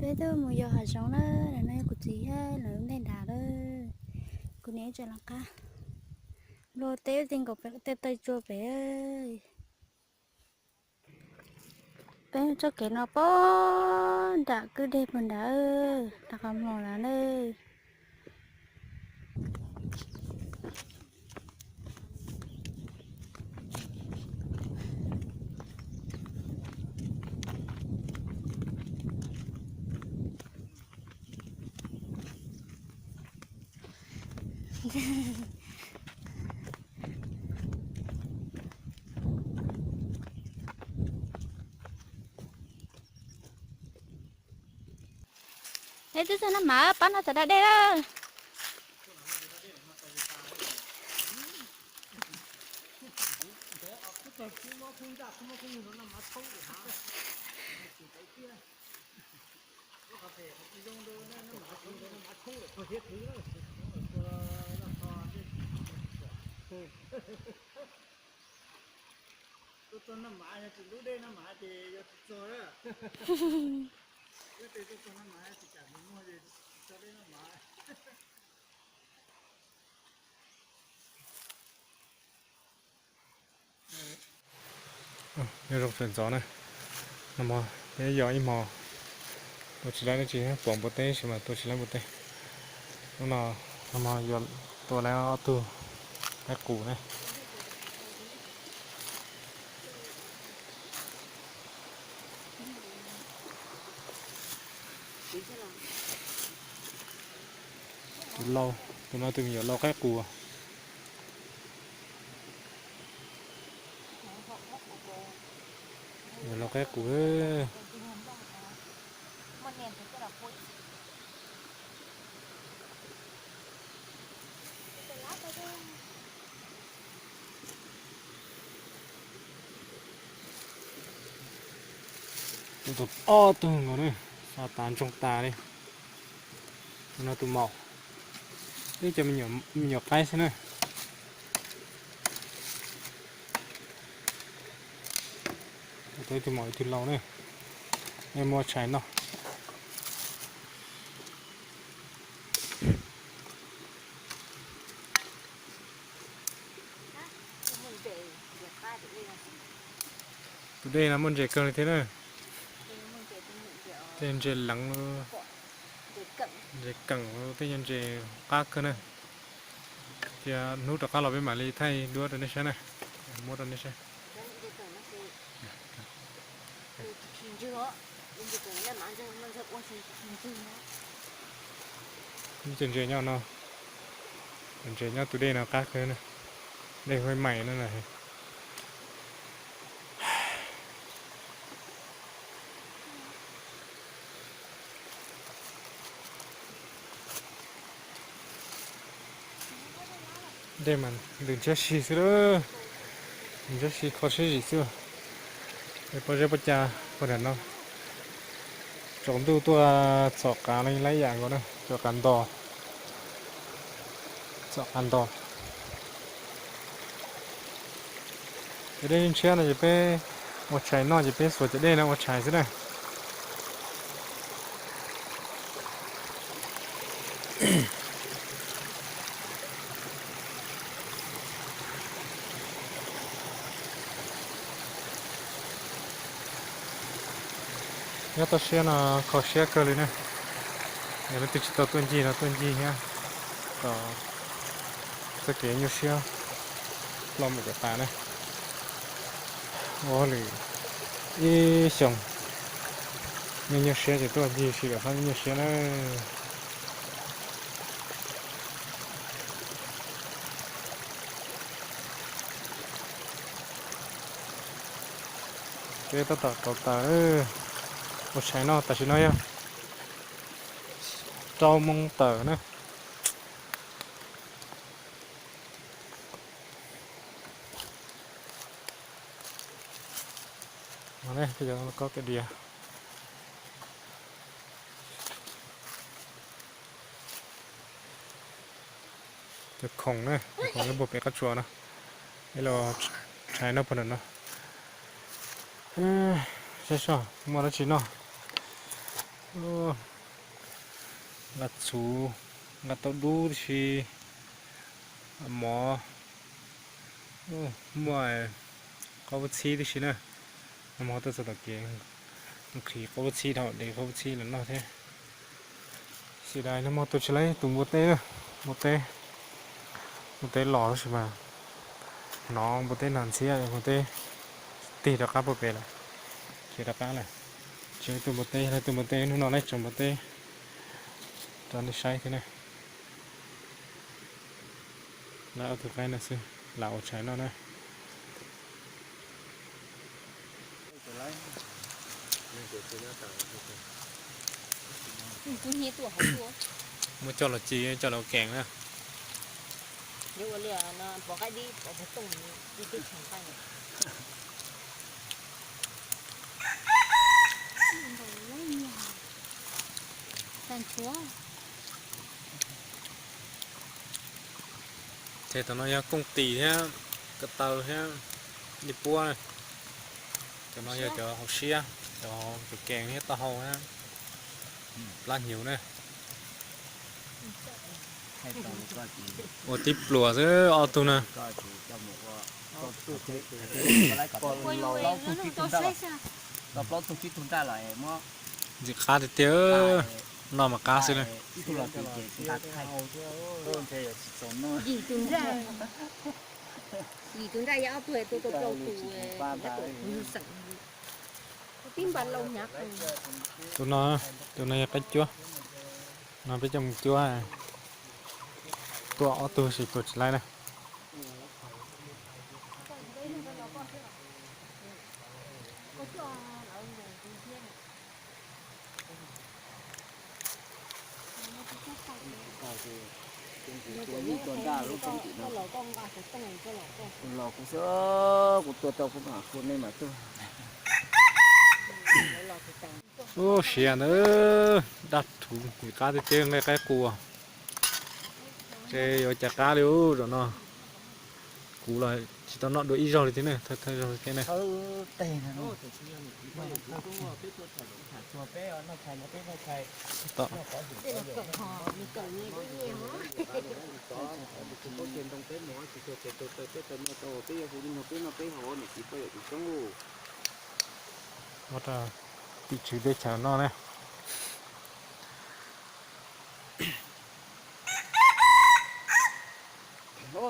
Peb twb mus yos hav zoov na, no yog kuv txiv thiab lawv ntej nrad lawm. Kuv niam ib tsev los qab, luag teb ti nkaus pem tej taw tsua pem. Peb txoj kev no poob nram kwj deg puag nrad, rov qab mloog lawm na. Eb, twb txog nab mas pab no txawm da dej lawm. Tuaj txog nab mas yog tsis lub dej nab mas ces yog tsis txog lawm. Ib tes tuaj txog nab mas tsis kam mus muag ces tsis txog dej nab mas. Nyob zoo sawv ntxov na, nag hmo peb yos ib hmo, tua tsis laib dab tsi, pom npua teb tab sis mas tua tsis laib npua teb. Hnub no nag hmo yos tua laib ob tug qaib qus na. Tus lau, tus no tus me nyuam lau qaib qus. Nyuam lau qaib qus. Tus ob tug nkaus na, xa tas ntsoog tas li. Tus no tus maum, ib co me nyuam qaib xwb na. Tus ib tug maum ib tug lau na, nej muab tshais noj. Tus dej no muaj ntses kawg li thiab na. Tej ntses leev, ntses keem, tej nyuag ntses qab kawg na. Cia hnub rov qab los peb mam li thaij duab rau nej saib na. Muab rau nej saib. Ib co ntses nyob no, ntses nyob tus dej no qab kawg na. Dej huaj mais no na. Dej mas ntws ntshiab si xwb lawm, ntws ntshiab si kho siab zim xwb. Es pob zeb pob cag puag nram no, tsaus ntuj tuaj txhom qav li lab yam nkaus na, txhom qav ntos, txhom qav ntos. Cov dej ntshiab no ces peb ua tshais noj ces peb xuas cov dej no ua tshais xwb na. Nyob toj siab no kho siab kawg li na. Yog leej twg tsis tau tuaj ncig no tuaj ncig thiab, kom txoj kev nyuaj siab ploj mus kom tas na. Ua hauj lwm ib xyoos, nyuaj nyuaj siab ces tuaj ncig sim kom txhob nyuaj siab na. Peb tab tom rauv taws, ua tshais noj tam sim no yog rau moo tawm na. Kob kaim diav, cov khoom na, khoom nyob puag pem qab tsuas no, ib los tshais noj puag nram no. Saib seb muaj dab tsi noj. Nqa txhuv, nqa tau dub tib si, mov, muaj qaub vub txhib tib si na. Nag hmo tuaj txog tom kev, nqhis qaub vub txhib dhau, de qaub vub txhib los noj thiab. Xiv dais nag hmo tua tsis laib tus npua teb, npua teb, npua teb los tab sis mas hnov npua teb nag ntxhiab, npua teb tig rov qab puag pem lawm, khiav rov qab lawm. Tsis tus npua teb, yog tus npua teb hnub no laib tsaus npua teb rau nej saib thiab na. Lawv ob tug qaib no xwb, lam ua tshais noj na. Muab coj los ci, coj los keem na. Ces tom no yog kooj tis thiab ko taw thiab dej puab. Cov no yog cov hauv siab, cov keem thiab taub hau thiab plab hnyuv na. Ua tib pluas xwb ob tug na. Ntxim qab tiag tiag, noj mas qab xwb na. Tus no, tus no yog qaib cuab, no peb coj mus cuab, tua ob tug sis tua tsis laib na. Los kuv xwb, kuv tua tau kuv mam hu nej mam tuaj. Ub, siav ntawd, daj rhuv, ntxim qab tiag tiag nqaij qaib qua. Ces yuav cas qab li ub zaum no. Kuv los tsis tau noj dua ib zaug li thiab ne, thawj thawj zaug li thiab ne. Muab rau tim tswv teb chaws noj na.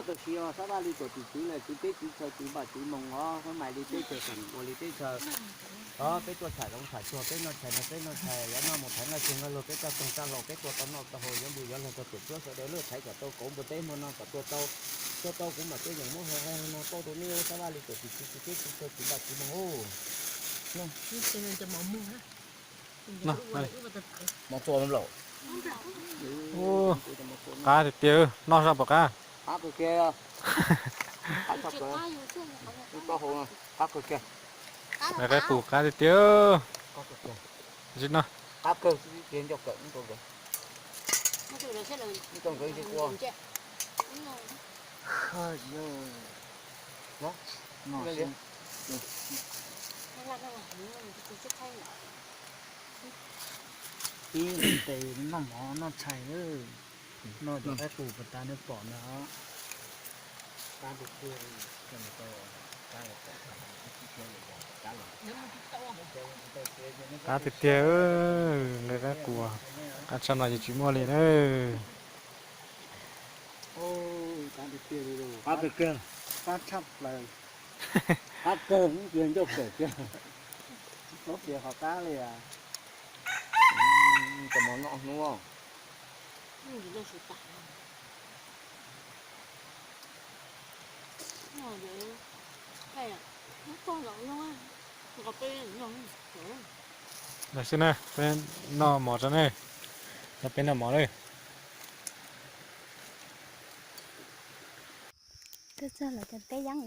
Tab sis xav vaj li kom tim tswv lawm, tswv teb tswv chaw, tswv npam tswv moos os, maj mam li teb chaws, kam ua li teb chaws. Os, peb tuaj tsham zoov tsham tsuag, peb noj tshais no peb noj tshais, yuav noj mus thaiv nqaij tsug nqaij luag, peb coj toog coj hlau, peb tua tau noj tau haus, yuav npws yuav hluas rau pem pluab sawv daws lub thaiv kom tau kauv npua teb hmo no kom tua tau, tua tau kuv mam tuaj yeem muab hau hau no pauj rau nej. Xav vaj li kom tim tswv, tswv teb tswv chaw, tswv npam tswv moos. Qab tiag tiag, noj zaj puas qab? Nqaij qaib qus qab tiag tiag. Zib no. Ib tes noj mov noj tshais, noj cov qaib qus puas tas nej pom ntag. Qab tiag tiag, nqaij qaib qus qab tshaj no ces tsis muaj li na. Qab tiag tiag, qab tshaj plaws. Qab kawg, ncauj kawm kiag. Tsis paub piav qhov qab li as. Tau mov noj hnub. Los xwb na, peb noj mov tso ne, coj peb noj mov lawm. Tuaj txog lawv cov teb yeeb,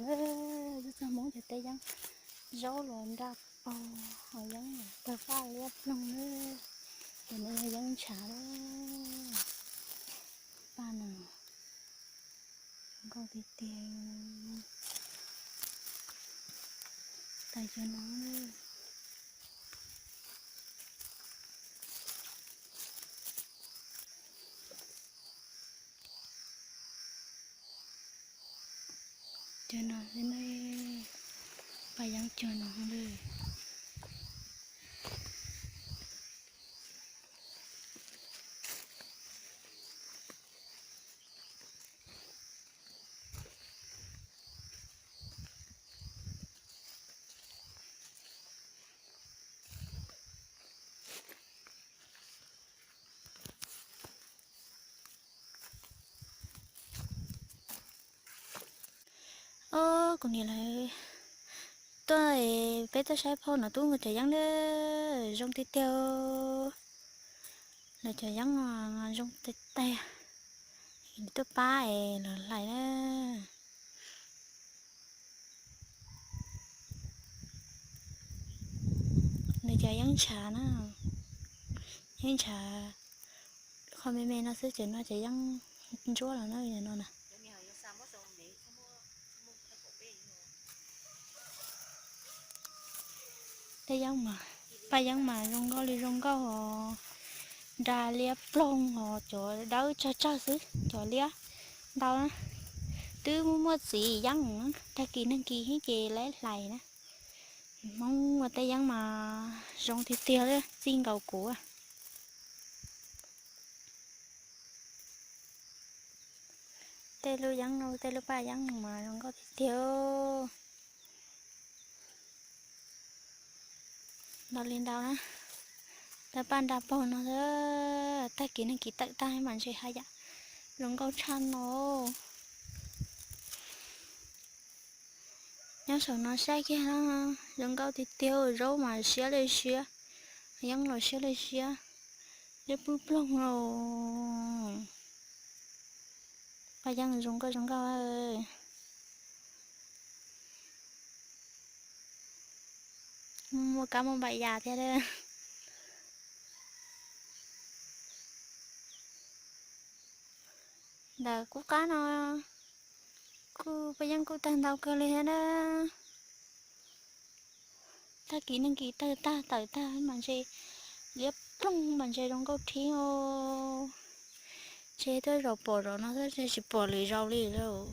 tuaj txog Hmoob cov teb yeeb, zaub los nraj paug, ho yeeb los tawg faj liab ploog na. Cov no yog yeeb ntshav lawm. Paj no nkauj tiag tiag. Tais cov no. Cog no xwb na, paj yeeb cog no lawm. Ob, kuv niam lawv tuaj, peb tuaj saib phauj no tub nkaus cov yeeb na, zoo tiag tiag. Lawv cov yeeb zoo tiag tiag. Tuaj pab es lawv hlais na. Nws cov yeeb ntshav na, yeeb ntshav qhov me me no xwb, ces no cov yeeb ntsuab los na, no na. Tej yeeb mas, paj yeeb mas zoo nkauj li zoo nkauj os, nra liab ploog os, cov dawb tsawg tsawg xwb, cov liab ntau na. Twb muaj muaj txiv yeeb, tag kis nag kis ces lawv hlais na. Hmoob ua tej yeeb mas zoo tiag tiag, txij nkaus kuv. Tej lub yeeb, tej lub paj yeeb mas zoo nkauj tiag tiag. Ntau li ntau na, tau paj nra paug no, tag kis nag kis tawm tag mas ntshe haj yam zoo nkauj tshaj no. Nyob saum no saib kiag, zoo nkauj tiag tiag, zaub mas siab li siab, yeeb los siab li siab, liab ploog ploog los. Paj yeeb zoo nkauj zoo nkauj. Muaj kab muaj npam yas thiab. Ntawm kuv qab no kuj paj yeeb kuj tawg ntau kawg li thiab na. Tag kis neeg kis tawg tag tawm tag mas ntshe liab ploog mas ntshe zoo nkauj thiab os. Ntshe twb zaum pom zaum no xwb, tsis pom lwm zaus li lauj.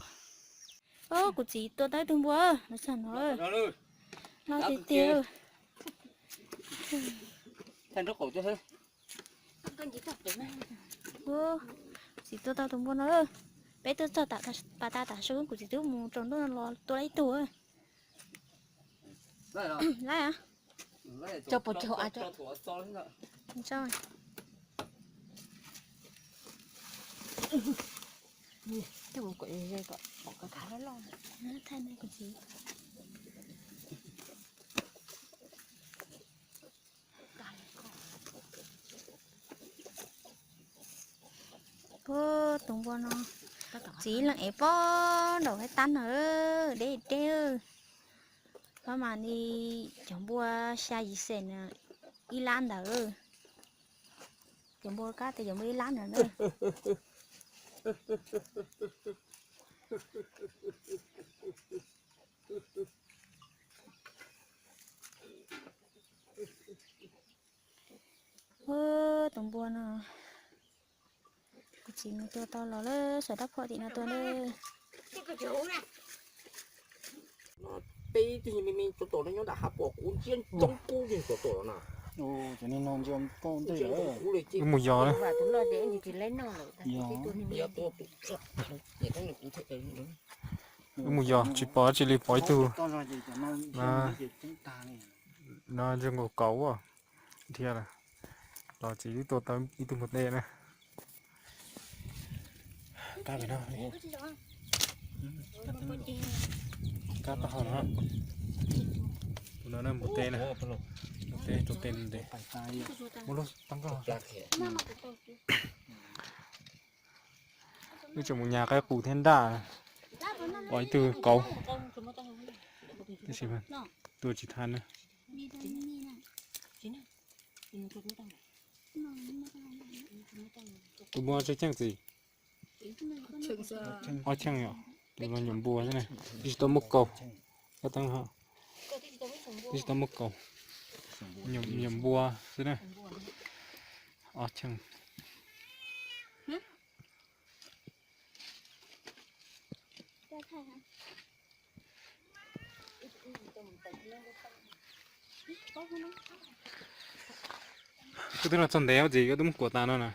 Ob, kuv txiv tua tau ib tug npua los txog no, no tiag tiag. Kuv txiv tua tau tus npua no. Peb twb txog pas tas tas su, kuv txiv twb mus tsaus ntuj los tua tau ib tug. Lawm, cog puas cog a? Cog. Thaij nej kuv txiv. Puag tus npua no, txiv leej ev puag nraum hav tag no, deb deb. Pab mas li cov npua xya yim xees na, ib lab ntawd. Cov npua kab tes cov npua ib lab ntawd na. Tus npua no, kuv txiv mus tua tau los lawm, saum rab phom tim no tua lawm. Peb tus me me tsov tom no nyob nram hav pom kuv ntsia ntsoov kub yeej tsov tom no na. Wb mus yos na. Wb mus yos tsis pom tsis li, pom ib tug no zoo nkaus kauv thiab. Los txiv twb tua tau ib tug npua teb na. Kab pem no, kab taub hau no. Tus no npua teb na, npua teb rau tej ntev. Muab lub tau nkauj. Wb tseem mus nyas qaib qus thiab nraj, pom ib tug kauv, tab sis mas tua tsis tau na. Tus npua tsawg cheej txiv? Ob cheej yom. Tus no nyuam npua xwb na, twb tsis tau muab kaus. Twb tsis tau muab kaus, nyuam npua xwb na. Ob cheej. Koj twb los txog ntev ua txiv koj twb muab kuam tas no na.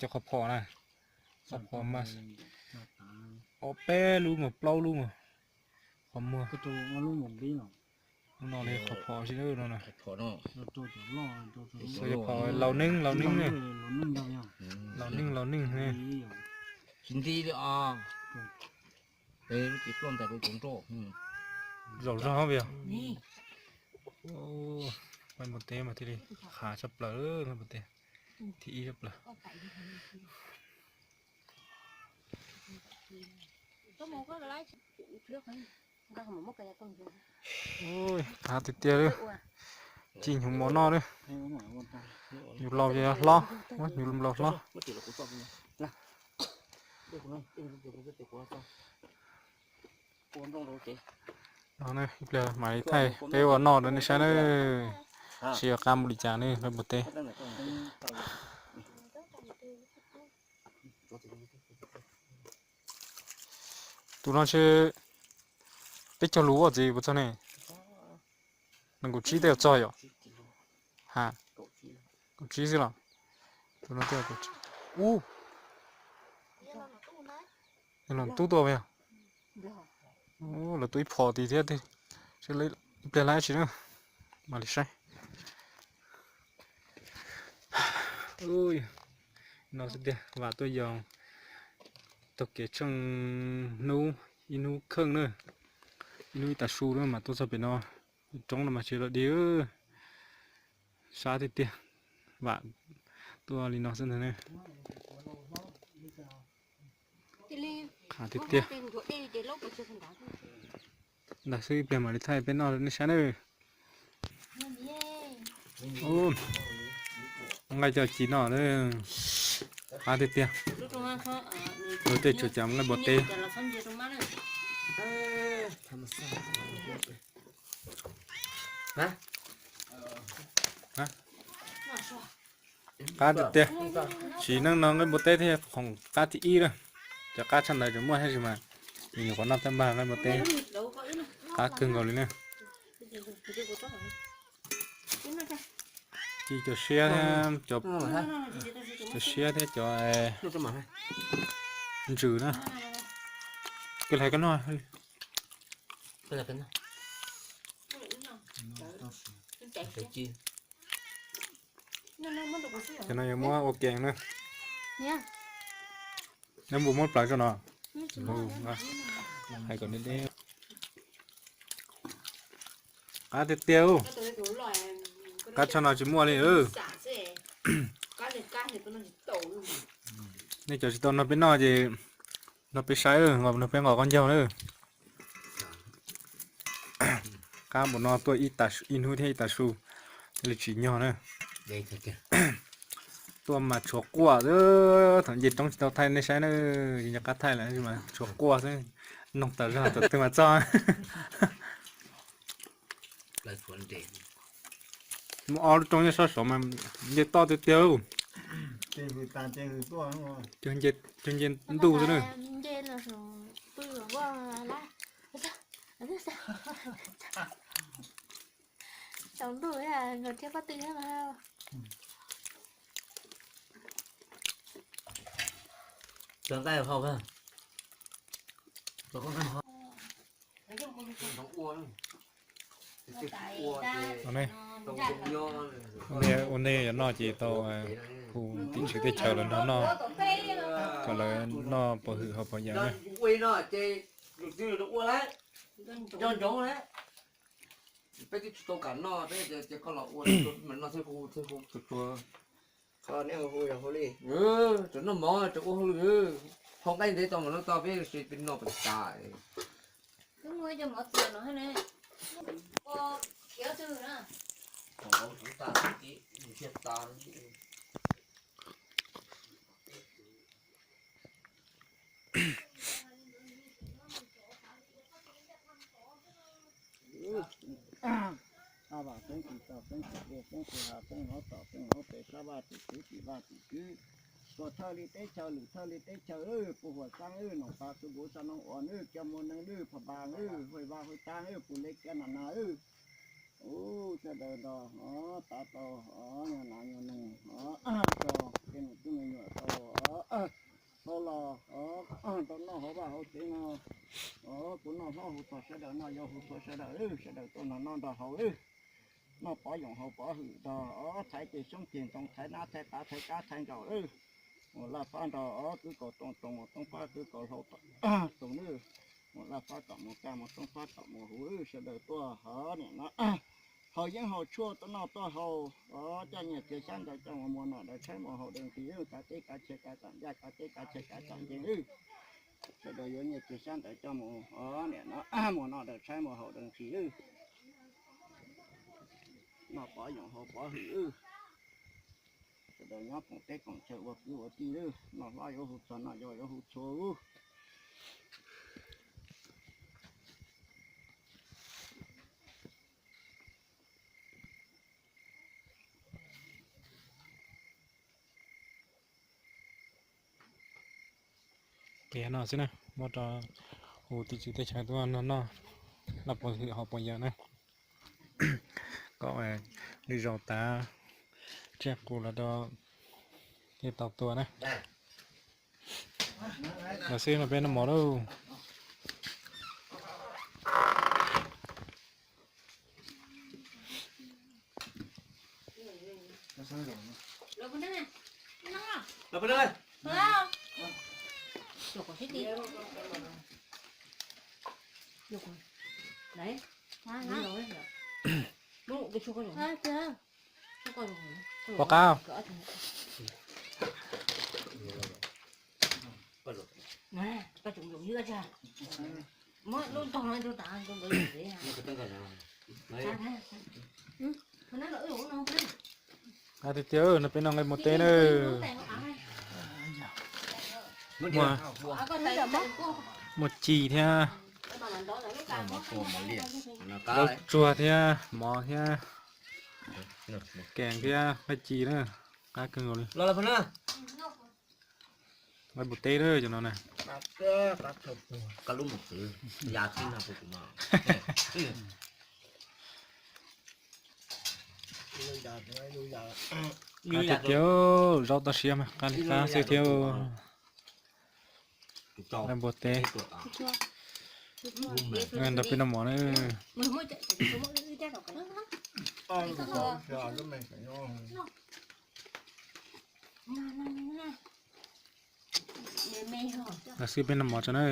Cov qhov phom na, qhov phom mas ob peb lub mas plaub lub mas qhov muag. Lub no li qhov phom si no na. Laus neej laus neej ne. Laus neej laus neej ne. Zaum zog vim nqaij npua teb mas thiaj li qhav tshaj plaws nqaij npua teb. Thib ib tshaj plaws. Qab tiag tiag li. Ci hnyuv mov noj li. Hnyuv laus hlob, muab hnyuv laus hlob. No ib pliag mam li thaij peb ua noj rau nej saib na. Tsis yog qab mus li cas ne nqaij npua teb. Tus no ntshe peb caug lus ua txiv puas txog ne? Nees nkaum tsib tej txog yom? Ha, kaum tsib xwb los? Tus no tej kaum tsib. Ub, los tub tuaj yog. Lawv tua ib phom tid thiab, ib pliag lawv tsis na, mam li saib. No xwb tiag, vam tuaj yos taug kev tsheej hnub, ib hnub kheej na, ib hnub ib tag su na mas tuaj txog pem no, roob no mas tsis los dig, sab tiag tiag, vam tuaj li no xwb ntag ne. Qab tiag tiag. Ntag xwb ib pliag mam li thaij peb noj nej saib na. Nqaij coj ci noj na. Qab tiag tiag. Luag tej tsuas cas nqaij npua teb. Qab tiag tiag. Sim neej no nqaij npua teb thiaj khoom qab thib ib na. Cov qab tshaj ntawd tseem muaj thiab sis mas nws nyuam qhuav noj tag npag nqaij npua teb. Qab kawg nkaus li na. Ci cov siab thiab, cov siab thiab cov ntsws na. Koj hlais koj noj. Cov no yuav muab ua kees na. Neb puas muab plaws tso no. Hais kom deb deb. Qab tiag tiag. Qab tshaj no tsis muaj li. Nej cov tsis tau nrog peb noj ces nrog peb saib, nrog peb nqos khaub ncaug na. Qab npaum no tuaj ib hnub thiab ib tag su thiaj li tsim nyog na. Tuaj mas tshuav quaj, thaum nce roob tsis tau thaij nej saib na, nco qab thaij lawm mas tshuav quaj xwb, noog tas zog tas twg mas txog. Muaj ob lub roob nyob sab saud mas nce toj tiag tiag. Cuag nce ntuj xwb na. Tsaus ntuj thiab pob tw thiab mas. Ua ntej yuav noj ces tau hu tim tswv teb chaws los nrog noj, kom lawv noj pov hwm haus pov yam na. Peb twb tsis tau kam noj, peb tias koj los ua, noj thiab hu thiab hu tsuag tsuag. Noj mov tseem ua hauj lwm, hau nqaij ntev tau mas noj tau, peb peb noj pes tas. Ab, vam xeeb tsis tau xeeb tsis dej xeeb tsis hav xeeb hauv tom xeeb hauv pes sab vaj tim kwv tim vaj tim kwv. Tuam thawj li teb chaws, lwm thawj li teb chaws, puj huam xaab, noom pas xu npuv sa noog uas, kiag muaj neeg, pha npas, huj vaj huj taab, puj leb kiab na na, ub sawv daws nrog tav tau nyuag nas nyuag noog rau tej me tub me nyuam tau hau los tau noj hauv vaj hauv tsev no. Kuv noj hlob hu txog sawv daws, noj yau hu txog sawv daws, sawv daws tuaj nrog noj nrog haus, noj pov yoom haus pov hwm nrog thaiv ceg xyoob ceg ntoo, thaiv nab thaiv qav thaiv kab thaiv nkaus, mus laj fab nrog kwv kaus tooj toom, mus tooj fab kwv kaus hlau toom, mus laj fab tom mus kaj, mus tooj fab tom mus huv, sawv daws tuaj hov niam no haus yeeb haus tshuaj, tuaj noj tuaj haus, coj nyiaj txiag xyab ntawv coj mus muag nom daws tshaib muag haus daws nqhis, kav teb kav chaw kav tsom ncaj, kav teb kav chaw kav tsom ncees, sawv daws yuav nyiaj txiag xyab ntawv coj mus hov niam no muag nom daws tshaib muag haus daws nqhis, noj pov yoom haus pov hwm, sawv daws nyob koom teb koom chaw ua kwv ua tij, noj hlob yuav hu txog, noj yau yuav hu txhua. Qias no xwb na, muab rau hu tim tswv teb chaws tuaj noj noj, laj puas hwm haus puas yawm na. Kom lwm zaus tav tsiaj qus los rau thiaj tau tua na. Los xwb no peb noj mov lauj. Pov qab. Tiag tiag no peb noj nqaij muag teb na. Muaj ci thiab, laub tsuag thiab, mov thiab, kees thiab, nqaij ci na, qab kawg nkaus li. Nqaij muag teb na cov no na. Qab tiag tiag, zaub toj siab mas qab li qab xwb thiab. Nqaij muag teb nrog peb noj mov na. Los xwb peb noj mov tso na.